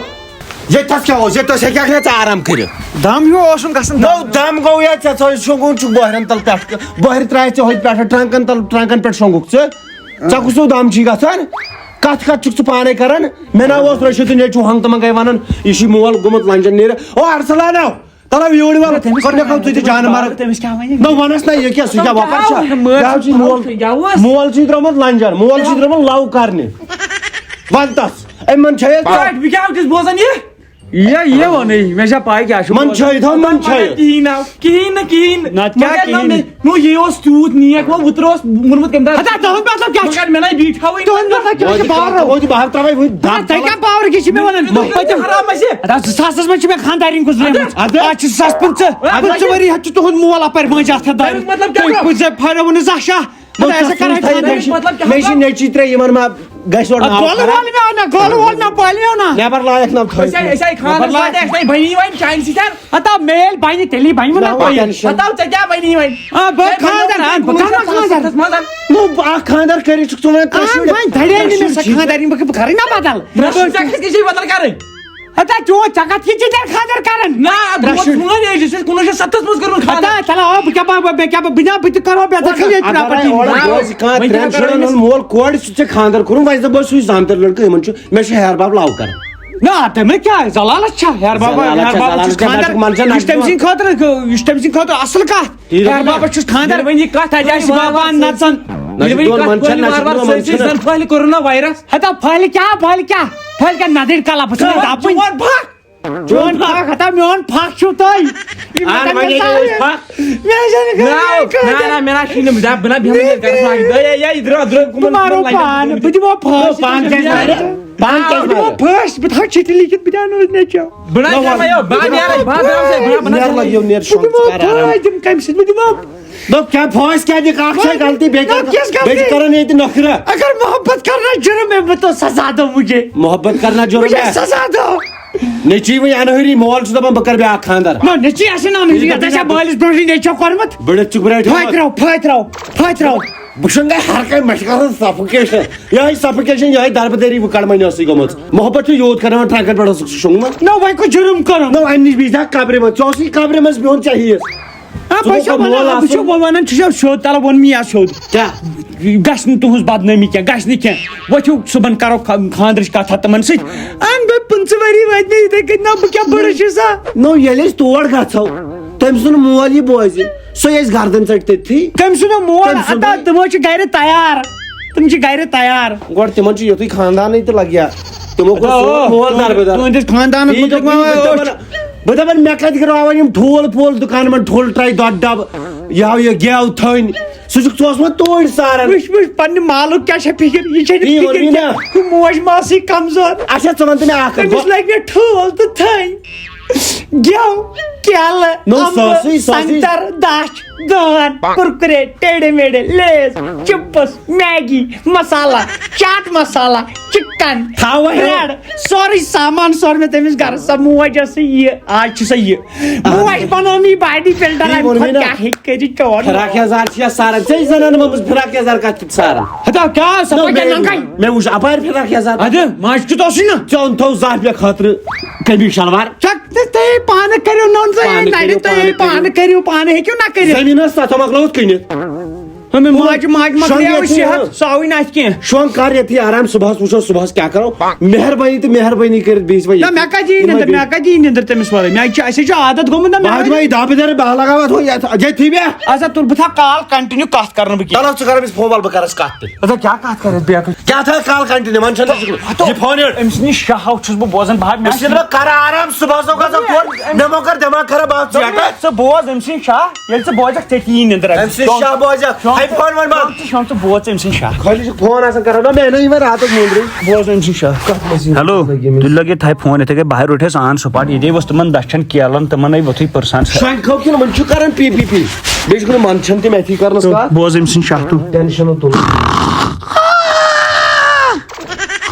ییٚتہِ تھَس کیٛاہ اوس؟ ییٚتہِ تھَس ہیٚکہِ ہا نہٕ ژٕ آرام کٔرِتھ۔ دَم ہیوٗ اوسُم گژھان۔ نو، دَم گوٚو یا ژےٚ ژٕ شۄنٛگُن چھُکھ بۄہرٮ۪ن تَل پٮ۪ٹھ۔ بۄہرِ ترٛایَتھ ژےٚ ہوٚتہِ پٮ۪ٹھٕ، ٹرٛنٛکَن تَل، ٹرٛنٛکَن پٮ۪ٹھ شۄنٛگُکھ ژٕ۔ ژےٚ کُس ہیوٗ دَم چھی گژھان؟ کَتھ کَتھ چھُکھ ژٕ پانَے کَران؟ مےٚ نہ اوس رٔچھِتھ تہٕ نیٚچوٗ ہنٛگ تہٕ منٛگَے وَنان، یہِ چھُے مول گوٚمُت لَنجَن نیرِ۔ او اَرسَلانو! تَلہ یوٗرۍ وَل، تٔمِس کوٚر مےٚ کھَو ژٕ تہِ جانہٕ مَرٕ۔ تٔمِس کیٛاہ وَنہِ؟ نہ وَنَس نہ، یہِ کیٛاہ، سُہ کیٛاہ وۄپَر چھا؟ مٲلۍ یہِ حظ چھُ مول، کیٛاہ اوس؟ مول چھُے درٛامُت لَنجَن، مول چھُے درٛامُت love کَرنہِ۔ وَن تَس، أمۍ مَن چھا یہِ پاٹھۍ، بہٕ کیٛاہ چھُس بوزان یہِ؟ یہِ، یہِ وَنٕے، مےٚ چھا پَے کیٛاہ چھُ مَن بوزان؟ چھٲیِتھ ہو، مَن چھٲیِتھ۔ کِہیٖنۍ نہ، کِہیٖنۍ نہٕ، کِہیٖنۍ نہٕ۔ نَتہٕ کیٛاہ مگر نہ، کِہیٖنۍ؟ مےٚ، نو، یہِ اوس تیوٗت نیک، وۄنۍ اوترٕ اوس ووٚنمُت کٔمۍ تام۔ ہتا، تُہُنٛد مطلب کیٛاہ چھُ؟ مگر مےٚ نَے بیٖٹھاوٕے۔ تُہُنٛد مطلب کیٛاہ چھُ؟ وۄنۍ پاورُک۔ وۄنۍ تہِ بہٕ ہا ترٛاوَے وۄنۍ دَب۔ تۄہہِ کیٛاہ پاورُک یہِ چھِ مےٚ وَنان؟ پٔتِم۔ حرام آسہِ۔ اَدٕ حظ، زٕ ساسَس منٛز چھِ مےٚ خانٛدارِنۍ گُزریمٕژ۔ اَدٕ۔ آز چھِ زٕ ساس پٕنٛژٕہ۔ اَدٕ۔ پٕنٛژٕہ ؤری ہٮ۪تھ چھُ تُہُنٛد مول اَپٲرۍ مٔنٛزۍ اَتھ ہٮ۪تھ دَرِ۔ اَمیُک مطلب کیٛاہ تُہۍ چھُ؟ پٔزۍ پھَرو نہٕ زانٛہہ شاہ۔ نو، ہتا، ایسا تَس کران چھُنہٕ چھُنہٕ تھاے، مےٚ چھِ، مطلب کیٛاہ مےٚ چھِ مطلب؟ نیٚچی ترٛےٚ، یِمَن ما گژھِ اورٕ اَدٕ ناو گولہٕ خراب؟ وول مےٚ اَنہٕ نا، گولہٕ وول مےٚ پَلہِ اَنہٕ نا۔ نٮ۪بَر لایَکھ نہ تھٲے۔ أسۍ آے، أسۍ آے خانَس نٮ۪بَر واتہِ، لایَکھ۔ اَسہِ نَے بَنی وۄنۍ چانہِ سۭتۍ۔ ہتا، میل بَنہِ تیٚلی بَنہِ وۄنۍ نہ نہ وۄنۍ پَلہِ۔ ٹٮ۪نشَن۔ ہتا، ژےٚ کیٛاہ بَنی وۄنۍ؟ آ، بہٕ تۄہہِ خانٛدر، بَنیو آ، بہٕ کَرٕ نا خانٛدر؟ کُنوُہ شیٚتھ ستَستَس منٛز۔ نو، اَکھ خانٛدر کٔرِتھ چھُکھ ژٕ وَنان آ، ترٛےٚ شُرۍ، وۄنۍ دَرے نہٕ مےٚ سۄ ترٛےٚ شُرۍ۔ خانٛدارِنۍ، بہٕ، بہٕ کَرٕے نا بَدَل۔ ترٛےٚ شُرۍ ژےٚ کَتہِ چھِ بدل کرٕنۍ؟ ہتا چون، ژےٚ کَتھ کِتھ چھِ تیٚلہِ خانٛدر کران؟ نہ، ترٛےٚ گوٚو شُرۍ۔ فون یہِ، أسۍ ٲسۍ کُنوُہ شیٚتھ ستَستَس منز کوٚرمُت خانٛدر۔ ہتا، تَلہٕ آو، بہٕ کیٛاہ پَرٕ، بہٕ کیٛاہ پَرٕ، بہٕ نہ، بہٕ تہِ کَرٕ ہا بے دخل ییٚتہِ اگر property۔ اورٕ وۄنۍ گوٚو زِ کانٛہہ وۄنۍ ترٛٮ۪ن کیٛاہ کَرو شُرٮ۪ن أمِس؟ ہُنٛد مول کورِ سۭتۍ ژےٚ خانٛدر کوٚرمُت، وۄنۍ دَپہٕ بہٕ سُے زامتٕر لٔڑکہٕ، یِمَن چھُ، مےٚ چھُ ہیہَر بَب love کران۔ نہ، تٔمِس کیٛاہ، ضلالت چھا؟ ہیہَر بَب، زلالت ہیہَر چھا، بَب زلالت چھُس چھا، خانٛدر، مےٚ چھُ منٛزٕ یہِ چھُ تٔمۍ نَچُن۔ سٕنٛدِ خٲطرٕ، یہِ چھُ تٔمۍ سٕنٛدِ خٲطرٕ اَصٕل کَتھ۔ تی دوٚپ ہیہَر مےٚ۔ بَبَس چھُس خانٛدر۔ ییٚلہِ وۄنۍ یہِ کَتھ اَتہِ آسہِ وارٕ وارٕ بابا سۭتۍ، نَژان۔ نہ، ییٚلہِ وۄنۍ یہِ دۄن کَتھ منٛز کھولہِ چھَنہٕ وارٕ وارٕ نَژُن، سۭتۍ سۭتۍ، یِمَن زَن پھٔہلہِ کورونا وایرس۔ ہتا پھٔہلہِ کیٛاہ، پھٔہلہِ کیٛاہ؟ پھٔہلہِ کیٛاہ نَدٕرۍ کَلَس پَتہٕ چھِ مےٚ دَپُن۔ چون پھَکھ۔ چون پھَکھ، ہتا میون پھَکھ چھُو تُہۍ۔ یہِ مےٚ اَہَن کَتہِ وۄنۍ ییٚلہِ کَتہِ اوس پھَکھ۔ مےٚ چھَنہٕ نہ، کَران نہ، کٲنٛسہِ۔ نہ، مےٚ نہ شیٖنہٕ، بہٕ دَپہٕ، بہٕ نہ بیٚہمہٕ ییٚتہِ گَرَس منٛز۔ ہے، ہے، یہِ درٛاو، درٛاو، بہٕ کٕمَن مارو لَنجَن پانہٕ، بہٕ دِمو پھٲسۍ۔ پانہٕ کیٛازِ مارٕ؟ پانہٕ کیٛازِ بہٕ دِمو مارٕ؟ پھٲسۍ، بہٕ تھاوٕ چِٹھِ لیٖکھِتھ، بہٕ دِمو نہٕ نیٚچو۔ بہٕ نہ بہٕ دِمو نیرٕ، بہٕ پھٲسۍ۔ نیرٕ، لَگیو، نیر بہٕ شۄنٛگ، دِمو ژٕ کَر آرام۔ پھٲسۍ، دِم کَمہِ سۭتۍ؟ بہٕ دِمو۔ دوٚپ کیٛاہ پھٲسۍ کیٛاہ دِکھ؟ اَکھ چھےٚ غلطی، بیٚیہِ نہ، کَر-، کِژھ بیٚیہِ چھِ غلطی؟ کَران ییٚتہِ نۄکھرٕ۔ اگر محبت کرنا جُرم ہے، میں تو سزا دو مجھے۔ محبت کرنا جُرم مجھے ہے۔ سزا دو۔ نیٚچی وۄنۍ اَنہٲری، مول چھُ دَپان بہٕ کَرٕ بیٛاکھ خانٛدر۔ نہ، نیٚچی آسہِ نہٕ اَنہٲری، یہِ تۄہہِ چھا دَپان مٲلِس برونٛٹھٕے نیٚچو کوٚرمُت؟ بٔڑِتھ چھُکھ برٛایٹھ پھٲتۍ ترٛاو، پھٲتۍ ترٛاو، پھٲتۍ ترٛاو۔ بہٕ چھُس گٔے ہر کانٛہہ، مےٚ چھِ گژھان suffocation۔ یِہوٚے suffocation، یِہوٚے دربٕدٔری، بہٕ کَڑٕ وۄنۍ ٲسٕے گٔمٕژ۔ محبت چھُ یوٗت کران، ٹرٛنٛکَن پٮ۪ٹھ اوسُکھ ژٕ شۄنٛگمُت۔ نہ، وۄنۍ کُس جُرم کوٚرُم؟ نہ، اَمہِ نِش بیٚیہِ تھا قبرِ منٛز، ژےٚ اوسُے قبرِ منٛز بِہُن ژےٚ ہِیِس۔ آ، ژٕ گوٚو پَتہٕ مول بہٕ آسُن۔ چھُس بہٕ وَنان، چھُس سیوٚد، تَلہٕ ووٚن مےٚ یا سیوٚد۔ کیٛاہ؟ گژھِ نہٕ تُہٕنٛز بدنٲمی کینٛہہ، گژھِ نہٕ کینٛہہ۔ ؤتھِو صُبحن کَرو خا-، خانٛدرٕچ کَتھا تِمَن سۭتۍ۔ اَن بہٕ پٕنٛژٕ ؤری وٲتۍ مےٚ یِتھَے کٔنۍ، نہ بہٕ کیٛاہ بٔڑٕس چھُسا؟ نو، ییٚلہِ أسۍ تور گژھو، تٔمۍ سُنٛد مول یہِ بوزِ، سُہ ییٚژھِ گردن ژٔٹۍ تٔتھی۔ کٔمۍ سُنٛد مول؟ تٔمۍ سُنٛدٕے۔ ہتا تِم حظ چھِ گرِ تیار، تِم چھِ گرِ تیار۔ گۄڈٕ تِمن چھُ یُتھُے خاندانٕے تہٕ لگہِ ہا۔ تِمو کوٚر ہتا سون او، مول تُہُنٛد-، دربدر۔ تُہٕنٛدِس خاندانس یی مُتعلِق دٔپِو، ما یی ٲٹھ۔ دٔپِو، بہٕ دَپان، مےٚ کَتہِ گرٛاوَن یِم ٹھوٗل پھوٗل دُکانہٕ منٛز، ٹھوٗل ترٛایہِ دۄدٕ ڈَبہٕ، یہِ ہاو یہِ گٮ۪و تھٔنۍ۔ سُہ چھُکھ ژٕ اوسمُت توٗرۍ ساران۔ وٕچھ، وٕچھ، پننہِ مالُک کیٛاہ چھےٚ فِکِر؟ یہِ چھےٚ نہٕ یی ووٚن فِکِر مےٚ نا۔ کینٛہہ۔ ہُہ موج ماسٕے کمزور۔ اچھا، ژٕ وَن تہٕ مےٚ اَکھ کَتھ۔ تٔمِس لَگہِ مےٚ ٹھوٗل تہٕ تھٔنۍ، گٮ۪و، کیلہٕ، نو، اَمبہٕ، ساسٕے، ساسٕے۔ سنٛگتر، دَچھ، دٲن، کُرکُرے، ٹیڈے میڈے، لیز، چپس، میگی، مسالہ، چاٹ مسالہ، چکن، تھاوَے ہو۔ برٛٮ۪ڈ، سورُے سامان سوٚر مےٚ تٔمِس گرٕ۔ سۄ موج ٲسٕے یہِ، آز چھِ سۄ یہِ۔ موج بنٲونٕے باڈی بلڈر، یی اَمہِ ووٚن کھۄتہٕ مےٚ نا۔ کیٛاہ ہیٚکہِ کٔرِتھ چون فراق یزار چھِ یا ساران، ژےٚ زنان منٛز فراق یزار کَتھ چھِ ساران؟ ہتا کیٛاہ، سۄ نو، پَکہِ مےٚ، ننٛگے۔ مےٚ وٕچھ اَپارِ فراق یزار۔ اَدٕ ماجہِ کیُتھ اوسُے نا۔ ژےٚ اوٚنتھو زانٛہہ مےٚ خٲطرٕ قمیٖض شلوار؟ ژےٚ تہٕ تُہۍ پانہٕ کٔرِو نوٚن زٔمیٖن پانہٕ نَرِ، کٔرِو، تُہۍ پانہٕ پانہٕ کٔرِو، پانہٕ ہیٚکِو نہ کٔرِتھ۔ زٔمیٖن ٲس تَتھ مۄکلٲوٕتھ کٕنِتھ۔ ہُمہِ ماجہِ، ماجہِ مۄکلیو شۄنٛگِتھ صحت، چھِ۔ سُہ آوٕے نہٕ اَتھِ کینٛہہ۔ شۄنٛگ کر ییٚتھی آرام، صُبحَس وٕچھو صُبحَس کیٛاہ کَرو۔ مہربٲنی تہٕ مہربٲنی کٔرِتھ بیٚیہِ چھِ وۄنۍ نہ، ییٚتہِ۔ مےٚ کَتہِ یی یِمَے نِندٕر، بیٚیہِ۔ مےٚ کَتہِ یی نِندٕر تٔمِس وَرٲے؟ مےٚ چھِ، اَسہِ چھُ عادت گوٚمُت نہ، مےٚ بہٕ ہَتھ کَتہِ وۄنۍ دَہ بہٕ دَرٕ بہٕ لَگاوَتھ ہُہ یَتھ، ییٚتھی بیٚہہ۔ اَسا تُل بہٕ تھاو کال continue، کَتھ کَرٕ نہٕ بہٕ کینٛہہ۔ تَلہٕ ژٕ کَر أمِس فون وَل بہٕ کَرَس کَتھ تیٚلہِ۔ اَدٕ کیٛاہ کَتھ کَرَس بیٚیہِ؟ کیٛاہ تھاو کال continue، وۄنۍ چھَنہٕ ژٕ ہَتو، یہِ فون یہِ۔ أمۍ سٕنٛدِ شاہُک چھُس بہٕ بوزان، بہٕ ہا، مےٚ أمِس چھِ چھِ نہٕ کَران آرام، صُبحَس اوس گژھان فون، مےٚ مہٕ کَر دٮ۪ماغ خراب، بہٕ آسہٕ ژیٹان۔ ژٕ بوز أمۍ سٕنٛدِ شاہ، ییٚلہِ ژٕ بوزکھ، ژےٚ تہِ یی نِندٕر۔ أمۍ سٕنٛدِ شاہ بوزکھ، شۄنٛگ، ہے، فون وۄنۍ بنٛد۔ شۄنٛگ ژٕ، شۄنٛگ ژٕ، بوز أمۍ سٕنٛدِ شاہ۔ خٲلی چھُ فون آسان کران، نہ، مےٚ نہ یِوان راتَس نیٚنٛدرٕے۔ بوز أمۍ سٕنٛدِ شاہ۔ کَتھ منٛز یِم ہیلو، لٔگۍ أمِس؟ تُہۍ لٲگِو تھاے فون یِتھَے کٔنۍ، بہٕ روٚٹھس آن سپاٹ، ییٚتے اوس تِمن دَچھَن کیلَن، تِمن آیہِ وۄتھُے پٕرسان۔ شۄنٛگۍ کھو کِنہٕ وۄنۍ چھُ کران پی پی پی؟ بیٚیہِ چھُ کُنہِ منٛد چھَنہٕ تِم اَتھی کرنَس تہٕ کَتھ۔ بوز أمۍ سٕنٛدِ شاہ تہٕ۔ ٹٮ۪نشَن مہٕ تُل۔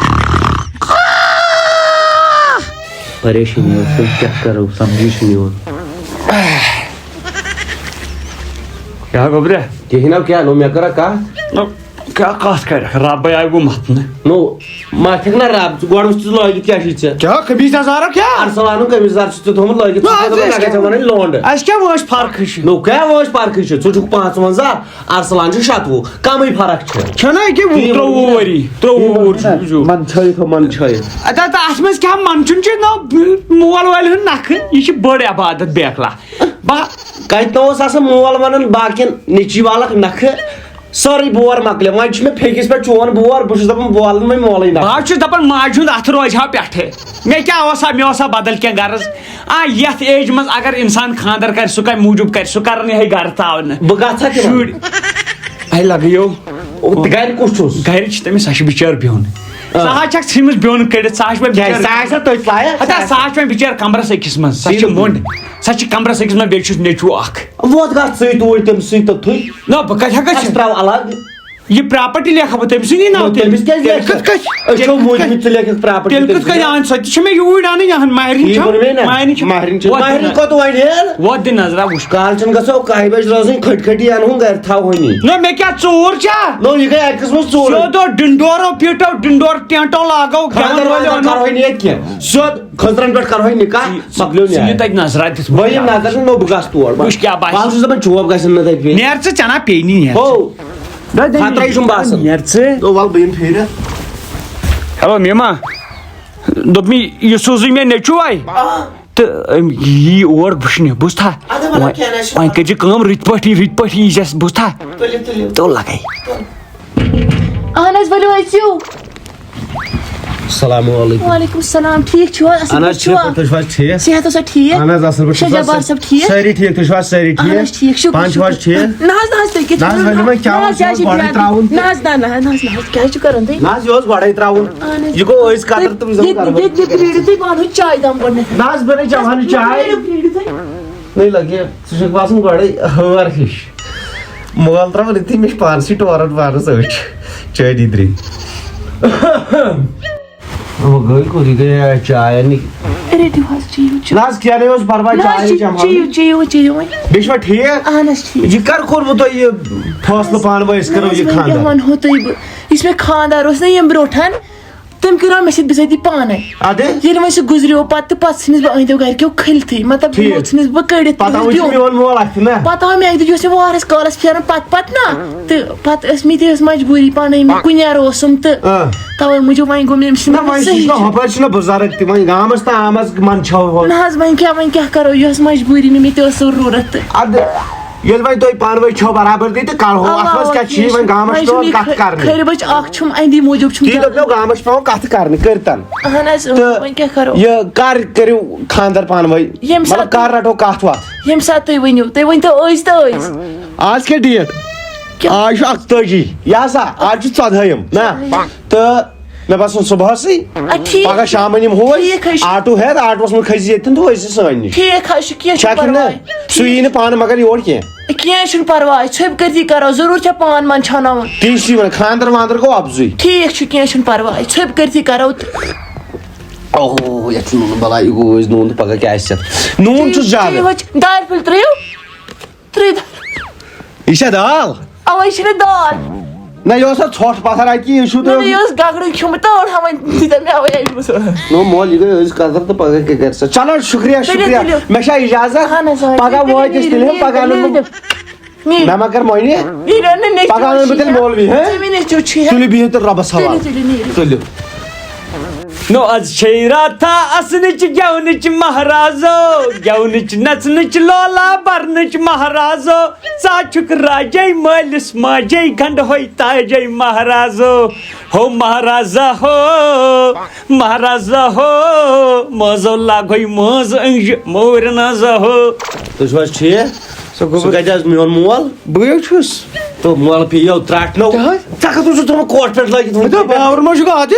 پریشٲنی ٲس، کیٛاہ کرو، سمجھی چھُنہٕ یِوان۔ کیٛاہ گوٚبریا؟ کِہیٖنۍ نہٕ، کیٛاہ نوٚو مےٚ کٔرا کَتھ؟ نہ، کیٛاہ کَتھ کَرَکھ؟ رَبَے آیہِ گوٚو مَتھنہٕ۔ نو، مَتھَکھ نہ رَب، ژٕ گۄڈٕ وٕچھ ژٕ لٲگِتھ کیٛاہ چھُے ژےٚ؟ کیٛاہ قمیٖض یَزارا کیٛاہ؟ اَرسَلانُن قمیٖض یَزار چھُ ژےٚ تھوٚمُت لٲگِتھ، نہ، ژٕ کیٛاہ دَپان اَسہِ مےٚ گژھِ کیٛاہ؟ وَنٕنۍ لونٛڈٕ؟ اَسہِ کیٛاہ وٲنٛس فرقٕے چھِ؟ نو، کیٛاہ وٲنٛس فرقٕے چھِ؟ ژٕ چھُکھ پانٛژوَنٛزاہ، ارسلان چھُ شَتوُہ، کَمٕے فرق چھِ۔ چھَنہ أکیاہ تی وُہ، ترٛۆوُہ ووٚن مےٚ۔ ؤری، ترٛۆوُہ وُہُر چھُ، بِزیوٗ۔ من چھٲیِتھ ہو، من چھٲیِتھ۔ اَدٕ، اَدٕ، اَتھ منٛز کیٛاہ منٛدچھُن چھُ؟ نہ، مول وٲلۍ ہُنٛد نَکھٕ، یہِ چھِ بٔڑ عبادت بیکلا۔ بہٕ کَتہِ نہ اوس آسان مول وَنان باقیَن نیٚچی والَکھ نَکھٕ، سٲرٕے بور مۄکلے۔ وۄنۍ چھُ مےٚ پھیٚکِس پٮ۪ٹھ چون بور، بہٕ چھُس دَپان بہٕ والَن وۄنۍ مولٕے نَکھٕ۔ بہٕ حظ چھُس دَپان ماجہِ ہُنٛد اَتھٕ روزِ ہا پٮ۪ٹھٕ۔ مےٚ کیٛاہ اوس ہا، مےٚ اوس ہا بدل کینٛہہ غرض۔ آ، یتھ ایج منٛز اگر انسان خاندر کرِ، سُہ کمہِ موٗجوٗب کرِ؟ سُہ کرن یِہے گرٕ تاونہٕ۔ بہٕ گژھٕ ہا تِمن۔ شُرۍ۔ اے لگیو۔ او، تہٕ گرِ کُس چھُس؟ گرِ چھِ تٔمِس، سۄ چھِ بِچٲر بیوٚن۔ آ۔ سۄ حظ چھکھ ژھٕنمٕژ بیوٚن کٔڑِتھ، سۄ حظ چھِ وۄنۍ کیٛازِ؟ بِچٲر۔ سۄ آسہِ ہا تٔتھۍ لایق، ہتا، سۄ آسہِ سۄ حظ چھِ وۄنۍ بِچٲر کمرس أکِس منٛز، سۄ چھِ ٹھیٖک۔ مۄنٛڈ۔ سۄ چھِ کمرس أکِس منٛز، بیٚیہِ چھُس نیٚچوٗ اکھ۔ ووت گژھ ژٕے توٗرۍ تٔمۍ سٕے توٚتھُے۔ نہ، بہٕ کتہِ ہٮ۪کہٕ اَسہِ گٔژھِتھ؟ ترٛاو الگ۔ یہِ پراپرٹی لیکھا بہٕ تٔمۍ سٕنٛدی ناو؟ نہ، تٔمِس کیٛازِ تیٚلہِ لیکھٕ؟ کِتھ کٔنۍ؟ أسۍ چھِو تیٚلہِ کِتھ موٗدمٕتۍ، کٔنۍ؟ ژٕ لیکھکھ پراپرٹی تیٚلہِ کِتھ تٔمۍ کٔنۍ سٕنٛدِ اَن سۄ تہِ چھِ مےٚ یوٗرۍ اَنٕنۍ، یِہَن مہرِنۍ یی چھَم، ووٚن مےٚ نا، مہرِنۍ چھَم۔ مہرِنۍ چھِ، وۄتھ مہرِنۍ دِنہ۔ کوٚت وَنہِ ہٮ۪ن؟ وۄتھ دِ نظرا وٕچھ۔ کالہٕ چھُنہٕ گژھو کاہہِ بجہِ روزٕنۍ، کھٔٹۍ کھٔٹی اَنہون گرِ تھاوہونی۔ نہ، مےٚ کیٛاہ ژوٗر چھا؟ نو، یہِ گٔے اَکہِ قٕسمٕچ ژوٗر۔ سیوٚد اوس ڈِنڈورو پیٖٹو، ڈِنڈور ٹینٹو لاگو، خانٛدر گٮ۪وَن وٲلۍ وانٛدر اَنو۔ کَرہوے نہٕ ییٚتہِ کینٛہہ۔ سیوٚد خٔزرَن پٮ۪ٹھ کَرہوے نِکاح، ژٕ، مۄکلیو ژٕ یہِ نیران۔ تَتہِ نظرا دِتھ۔ بہٕ یِم نظر نہٕ، نو، بہٕ گژھٕ تور۔ وٕچھ کیٛاہ باسہِ۔ بہٕ حظ چھُس دَپان، چوب گژھن نہٕ تَتہِ پیٚنۍ۔ نیر ژٕ، ژےٚ نا پیٚیہِ نہٕ نیر۔ ہو۔ خطرے چھُم باسان۔ نیر ژٕ۔ تو وَل بہٕ یِمہٕ پھیٖرِتھ۔ ہیلو میما، دوٚپ مےٚ یہِ سوٗزُے مےٚ نیٚچوٗ وَے۔ آ۔ تہٕ أمۍ یی اور وٕچھنہِ، بوٗزتھا؟ اَدٕ وَلہٕ وۄنۍ، کینٛہہ نہ چھُ۔ وۄنۍ کٔرۍ زِ کٲم، رٕتۍ پٲٹھۍ یی، رٕتۍ پٲٹھۍ یی زٮ۪س، بوٗزتھا؟ تُلِو، تُلِو۔ تو لَگَے۔ اہن حظ، ؤلِو أژِو۔ السلام علیکم۔ وعلیکم السلام، ٹھیٖک چھِو حظ؟ اَصٕل اہن حظ، پٲٹھۍ چھِوا؟ ٹھیٖک پٲٹھۍ، تُہۍ چھِوا حظ ٹھیٖک؟ اہن حظ، اَصٕل پٲٹھۍ شاہ چھِوا؟ جبار صٲب ٹھیٖک؟ سٲری ٹھیٖک، تُہۍ چھِوا حظ سٲری اہن ٹھیٖک؟ حظ، ٹھیٖک، شُکُر، پانہٕ چھِوا حظ شُکُر۔ ٹھیٖک؟ نہ حظ، نہ حظ، تُہۍ کیٛاہ نہ حظ، چھِو؟ کیٛاہ چھِ گۄڈَے بیٚہوان؟ ترٛاوُن؟ نہ حظ، نہ، نہ، نہ حظ، نہ حظ، کیٛاہ چھِو کَران تُہۍ؟ نہ حظ، یہِ اوس گۄڈَے ترٛاوُن۔ اہن حظ۔ یہِ گوٚو أسۍ قدر تہٕ وٕنہِ زَن ییٚتہِ، کَرو۔ ییٚتہِ، ییٚتہِ پرٛٲرِو تُہۍ، بہٕ اَنہو چاے دام گۄڈٕنٮ۪تھ۔ نہ حظ، بہٕ نَے چٮ۪وان نہٕ چاے۔ ییٚتہِ پرٛٲرِو تُہۍ۔ نٔے لگہِ، ژٕ چھُکھ باسان گۄڈَے ہٲر ہِش۔ مول ترٛاوان یُتھُے مےٚ چھِ پانسٕے ٹورَن پانَس أچھ۔ چٲنی درٛے۔ وۄنۍ گٔے کوٚت، یہِ گٔے چاے اَننہِ۔ رٔٹِو حظ، چیٚیِو، چیٚیِو۔ نہ حظ، کینٛہہ نَے اوس پَرواے، نہ حظ، چاے چیٚیہِ، چٮ۪مہٕ ہا۔ چیٚیِو، چیٚیِو، چیٚیِو وۄنۍ۔ بیٚیہِ چھُوا ٹھیٖک؟ اہن حظ، ٹھیٖک۔ یہِ کَر کوٚروٕ تۄہہِ یہِ فٲصلہٕ پانہٕ ؤنۍ أسۍ نہ کَرو حظ، یہِ وۄنۍ کیٛاہ خانٛدر؟ وَنہو تۄہہِ بہٕ؟ یُس مےٚ خانٛدار اوس نہ ییٚمہِ برونٛٹھ، تٔمۍ کٔرۍ مےٚ سۭتۍ بِزٲتی پانے۔ اَدٕ؟ ییٚلہِ وۄنۍ سُہ گُزریو پتہٕ، تہٕ پتہٕ ژھٕنِس بہٕ أنٛدیو گرِکیو کھٔلتھٕے، مطلب، ٹھیٖک۔ یِمو ژھٕنِس بہٕ کٔڑِتھ، پتہٕ تٔمِس وٕچھ بیوٗٹھ۔ میون مول اَتھِ نا۔ پتہٕ آو مےٚ اکہِ دۄہ، یہِ اوس مےٚ وارس کالس پھیران پتہٕ پتہٕ نا، تہٕ پتہٕ ٲس مےٚ تہِ ٲس مجبوٗری پانے، مےٚ کُنہِ یارٕ اوسُم تہٕ آ۔ توے موٗجوٗب وۄنۍ گوٚو مےٚ أمِس نہ سۭتۍ وۄنۍ چھُس صحیح۔ نہ ہۄپٲرۍ چھُنہ بُزرگ تہِ وۄنۍ گامس تہٕ آمس منٛدچھو ہُہ۔ نہ حظ، وۄنۍ کیٛاہ، وۄنۍ کیٛاہ کرو، یہِ ٲس مجبوٗری، مےٚ، مےٚ تہِ ٲس ضروٗرت تہٕ۔ ادٕ ییٚلہِ وۄنۍ تُہۍ پانہٕ ؤنۍ چھو برابردی تہٕ کڑہو اوا، اتھ منٛز اوا، کیٛاہ چھِ یہِ کینٛہہ وۄنۍ چھُنہٕ۔ گامس وۄنۍ چھِ چھُم پٮ۪وان یہِ کتھ خٲ-، کرنہِ۔ خٲرِ بچہِ اکھ چھُم اندی موٗجوٗب چھُم تی زیادٕ۔ دوٚپمو گامس چھِ پٮ۪وان کتھ کرنہِ کٔرتن۔ اہن حظ، اۭں، تہٕ وۄنۍ کیٛاہ کرو؟ یہِ کر کٔرِو خانٛدر پانہٕ ؤنۍ؟ ییٚمہِ مطلب ساتہٕ کر رٹو کتھ وتھ؟ ییٚمہِ ساتہٕ تُہۍ ؤنِو، تُہۍ ؤنۍ تو أزۍ تہٕ أزۍ۔ آز کیٛاہ ڈیٹ؟ کیٛاہ؟ آز چھُ اکتٲجی۔ یہِ ہسا آز چھُ ژۄدہٲیِم نا؟ تہٕ مےٚ باسان صبحسٕے آ، ٹھیٖک۔ پگاہ شامن یِمو أسۍ۔ ٹھیٖک حظ چھُ۔ آٹو ہٮ۪تھ آٹوس منٛز کھٔسۍ زِ ییٚتٮ۪ن تہٕ ٲسۍ زِ سٲنۍ نِش۔ ٹھیٖک حظ چھُ، کینٛہہ چھُنہٕ چھَکھ نہٕ؟ پرواے۔ سُہ یی نہٕ پانہٕ مگر یور کینٛہہ۔ کینٛہہ چھُنہٕ پرواے، ژھۄپہِ کٔرتھی کرو، ضروٗر چھےٚ پان منٛد چھاناوُن۔ تی چھُ یِوان خانٛدر وانٛدر گوٚو اَپزُے۔ ٹھیٖک چھُ، کینٛہہ چھُنہٕ پرواے، ژھۄپہِ کٔرتھی کرو تہٕ۔ اوہ یتھ چھُ نوٗن بلاے، یہِ گوٚو أسۍ نوٗن تہٕ پگاہ کیٛاہ آسہِ اتھ؟ نوٗن چھُس زیادٕ۔ چیٚیِو حظ، دارِ پھٔلۍ ترٛٲیِو۔ ترٛٲیِو دارِ۔ یہِ چھا دال؟ اَوَے چھِنہٕ دال۔ نہ یہِ اوس اتھ ژھۄٹھ پتھر اتہِ، یہِ چھُو نہ، نہ، تُہۍ۔ یہِ اوس گگرُک کھیوٚمُت، تہٕ اوٚن ہا وۄنۍ دِتہ مےٚ اَوَے اَمہِ منٛز۔ نو مول، یہِ گٔے أزۍ قدر تہٕ پگاہ کیٛاہ کرِ سا؟ چلو شُکریہ، تُلِو، شُکریہ۔ تُلِو۔ مےٚ چھا اجازت؟ اہن حظ، آ، پگاہ تُلِو، وٲتۍ أسۍ نیٖرِو، تیٚلہِ، نیٖرِو، پگاہ اَنو نیٖرِو، بہٕ۔ نیٖرِو۔ مےٚ ما کر مۄنہِ؟ نیٖرِو، نہ، نیٚچوٗ پگاہ اَنو بہٕ چھُ تیٚلہِ یہِ۔ مولوی، ہہ؟ ژےٚ مےٚ نیٚچوٗ چھُ یہِ۔ تُلِو بِہِو تیٚلہِ رۄبس حوالہٕ۔ تُلِو، تُلِو، نیٖرِو۔ تُلِو۔ نو از چھے راتھا اسنٕچ گٮ۪ونٕچ مہرازو، گٮ۪ونٕچ نژنٕچ لولا برنٕچ مہرازو۔ ژٕ چھُکھ راجے مٲلِس ماجے گنڈہوے تاجے مہرازو۔ ہو مہرازا ہو، مہرازا ہو، مٲنزو لاگہوے مٲنز أنٛگجہِ مورِ نازا ہو۔ تُہۍ چھِو حظ ٹھیٖک؟ سُہ کتہِ حظ میون مول؟ بٕے حظ چھُس۔ تو مول پیٚیو ترٛٹھ نو۔ کیٛاہ حظ؟ ژےٚ کتھ اوسُتھ تھوٚمُت کوٹ پٮ۪نٛٹ لٲگِتھ؟ مےٚ دوٚپ، باورٕ ما چھُ گاو تہِ؟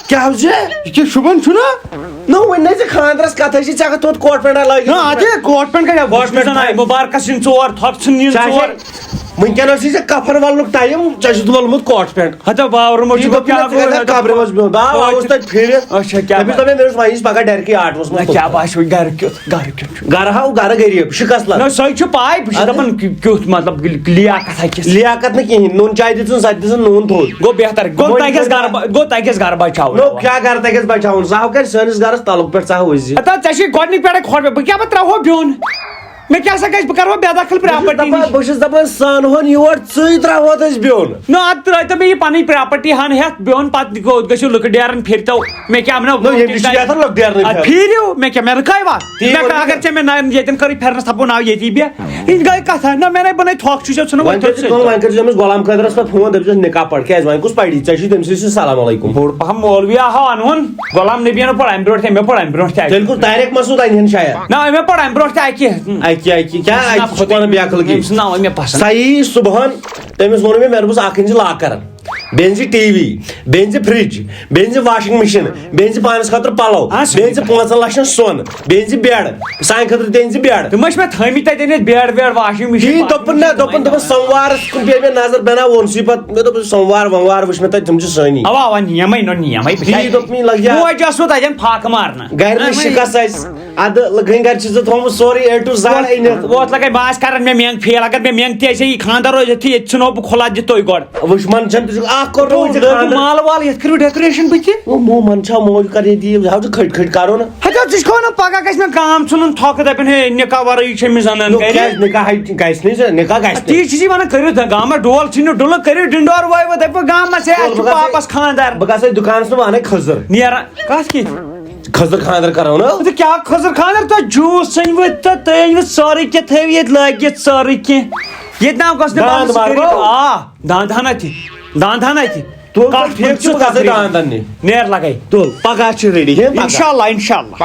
کیٛاہ حظ چھِ؟ یہِ کیٛاہ شُبان چھُنا؟ نو وۄنۍ نہ ژےٚ خانٛدرس کتھ حظ چھِ، ژےٚ کتھ تھوٚومُت کوٹ پٮ۪نٛٹا لٲگِتھ؟ نہ، اَدٕ کوٹ پٮ۪نٛٹ کتہِ؟ کوٹ پٮ۪نٛٹ زن آیہِ مُبارکس یِن ژور، تھۄکھ ژھٕن یِن ژےٚ ژور۔ چھے وٕنکٮ۪نس چھُے ژےٚ کفن ولنُک ٹایم، ژےٚ چھُتھ وولمُت کوٹ پٮ۪نٛٹ۔ ہتا باورٕ ما یہِ چھُ دوٚپ مےٚ، گوٚو؟ ژٕ گژھ ہتا قبرِ منٛز بِہُن۔ داو، آوُس تتہِ پھیٖرِتھ۔ اچھا، کیٛاہ دٔپِس باسیو؟ دوٚپمَے، مےٚ اوس وۄنۍ یِژھ پگاہ ڈیرکٕے آٹوَس منٛز نہ، کیٛاہ کھوٚت۔ باسیو گرٕ کیُتھ، گرٕ کیُتھ چھُ؟ گرٕ ہاو، گرٕ غریٖب، شِکَس لَد۔ نہ، سۄے چھُ پاے، بہٕ چھُس اَدٕ؟ دَپان، کیُتھ مطلب، لیاقت ہا کِس۔ لیاکت نہٕ کِہیٖنۍ، نوٗن چاے دِژٕن، سۄ تہِ دِژٕن نوٗن تھوٚد۔ گوٚو بہتر، گوٚو وۄنۍ تۄہہِ کیٛاہ گژھِ گرٕ با-، گوٚو تۄہہِ کیٛاہ گژھِ گرٕ بچاوُن؟ نو، کیٛاہ گرٕ تۄہہِ گژھِ بچاوُن؟ سُہ ہاو کرِ سٲنِس گرس تعلق پٮ۪ٹھ، سُہ ہاو أسۍ زِ۔ ہتا، ژےٚ چھے گۄڈٕنِکۍ پٮ۪ٹھے کھۄٹ مےٚ، بہٕ کیٛاہ بہٕ ترٛاوہو بیوٚن؟ مےٚ کیٛاہ سا گژھِ، بہٕ کرٕ وۄنۍ بے دخل پراپرٹی دَپان، نِش۔ بہٕ چھُس دَپان، سۄنہٕ ہون یور، ژٕے ترٛاوہوتھ أسۍ بیوٚن۔ نہ، اَدٕ ترٛٲیتو مےٚ یہِ پَنٕنۍ پراپرٹی ہن ہٮ۪تھ بیوٚن، پَتہٕ کوٚت گژھِو لُکہٕ ڈیرن پھِرتو۔ مےٚ کیٛاہ، نہ، نہ، ییٚمِس چھُ بہتر لُکہٕ ڈیرنٕے اَدٕ پھیرُن۔ پھیٖرِو، مےٚ کیٛاہ، مےٚ رُکاے وا؟ تی مےٚ ووٚن کیٛاہ، مےٚ۔ اگر ژےٚ مےٚ نہ، ییٚتٮ۪ن کٔرٕے پھِرنس تھپو ناو ییٚتی بیٚہہ۔ یہِ گٔے کتھا، نہ، مےٚ نے بنٲے تھۄکھ چھُے ژےٚ ژھُنُن وۄنۍ وۄنۍ کٔرۍ زِ کٔرۍ کٲم، سۭتۍ۔ وۄنۍ کٔرۍ زِ أمِس غلام قٲدرس پٮ۪ٹھ فون، دٔپۍ زِس نکاح پَر، کیٛازِ وۄنۍ کُس پَری؟ ژےٚ چھُے تٔمۍ سٕے سۭتۍ سلام علیکم۔ بوٚڑ پہم مولوی ہا اَنہون، غلام نبی یَن پوٚر اَمہِ برونٛٹھ تہِ، مےٚ پوٚر اَمہِ برونٛٹھ تہِ اَکہِ۔ تیٚلہِ کُس طارق مسعود اَنہِ ہن شاید؟ نہ، مےٚ پوٚر اَمہِ برونٛٹھ تہِ اَکہِ۔ اَکہِ، اَکہِ، کیٛاہ أمۍ سُنٛد اَکہِ؟ ناو ژٕ چھُکھ وَنان بے عقل کی۔ أمۍ سُنٛد ناو مےٚ پسنٛد۔ سعید صُبحن، تٔمِس ووٚن مےٚ، مےٚ دوٚپُس، اَکھ أنۍ زِ لاکر، بیٚیہِ أنۍ زِ ٹی وی، بیٚیہِ أنۍ زِ فرج، بیٚیہِ أنۍ زِ واشنگ مشین، بیٚیہِ أنۍ زِ پانَس خٲطرٕ پَلو، آ، سُہ بیٚیہِ أنۍ زِ پانٛژَن لَچھَن سۄن، بیٚیہِ أنۍ زِ بیڈ، سانہِ خٲطرٕ تہِ أنۍ زِ بیڈ۔ تِم ٲسۍ مےٚ تھٲمٕتۍ تَتہِ أنِتھ بیڈ ویڈ، واشنگ مشین، تی واشنگ دوٚپُن نہ، مشین دوٚپُن، وۄنۍ دوٚپُن، سنٛوارَس کُن پیٚیہِ مےٚ نظر، بہٕ نہ ووٚنسٕے پَتہٕ، مےٚ دوٚپ، سنٛوار وموار وٕچھ مےٚ تَتہِ، تِم چھِ سٲنی۔ اَوا، اَوا، نِیَمَے، نو نِیَمَے۔ تی دوٚپ مےٚ، لَگہِ ہا۔ موج ٲس وۄنۍ تَتٮ۪ن فاقہٕ مارنہٕ۔ گرِ نہٕ شِکَس آسہِ۔ اَدٕ لٔگٕنۍ گرِ چھِ ژےٚ تھوٚمُت سورُے A to Z أنِتھ۔ ووت لگے بہٕ آسہٕ کران مےٚ مینگ فیل، اگر مےٚ مینگ تہِ آسہِ ہے یہِ خانٛدر روزِ ییٚتھی، ییٚتہِ ژھٕنو بہٕ کھُلا دِتھ تُے گۄڈٕ۔ وٕچھ من چھَن تُہۍ اکھ کوٚر نہٕ وٕنہِ دوٚپُن خانٛدر۔ مال وال یَتھ کٔرِو ڈیکوریشن بٕتھِ۔ او مو من چھا موج کرے دی، ہاو چھُ کھٔٹۍ کھٔٹۍ کرو نہٕ۔ ہتا ژٕ چھُکھ ونان پگاہ گژھِ مےٚ گام ژھٕنُن تھۄکہٕ دَپن ہے نکاح ورٲیی چھِ أمِس زنان نو گرِ۔ کیٛازِ نکاح ہے گژھِ نہٕ زِ، نکاح گژھِ نہٕ۔ تی چھِ یہِ ونان کٔرِو تہٕ گامس ڈول ژھٕنِو ڈُلہٕ کٔرِو ڈِنڈور وٲیِو دَپِو گامس ہے اَسہِ چھُ وَلہٕ بہٕ گژھٕ، پاپس خانٛدر۔ بہٕ گژھٕ دُکانس تہٕ بہٕ اَنَے کھٔزٕر۔ نیران کتھ کِتھ؟ کھٔزٕر خانٛدر کرو نہٕ۔ تہٕ کیٛاہ کھٔزٕر خانٛدر؟ تۄہہِ جوٗس ژھٕنۍوٕ تہٕ تُہۍ أنۍوٕ سورُے کینٛہہ، تھٲیِو ییٚتہِ لٲگِتھ سورُے کینٛہہ۔ ییٚتہِ نہ گوٚژھ نہٕ دانٛد بنٛد سُہ کٔرِتھ۔ مارو؟ آ، دانٛد ہنا تہِ، دانٛد ہنا تہِ۔ تُل کَتھ ٹھیٖک پٲٹھۍ چھُ، چھُ بہٕ گژھٕ تقریٖباً؟ دانٛدن نِش۔ نیر لگے۔ تُل، پگاہ چھِ ریڈی، ہے پگاہ۔ انشاءاللہ، انشاءاللہ۔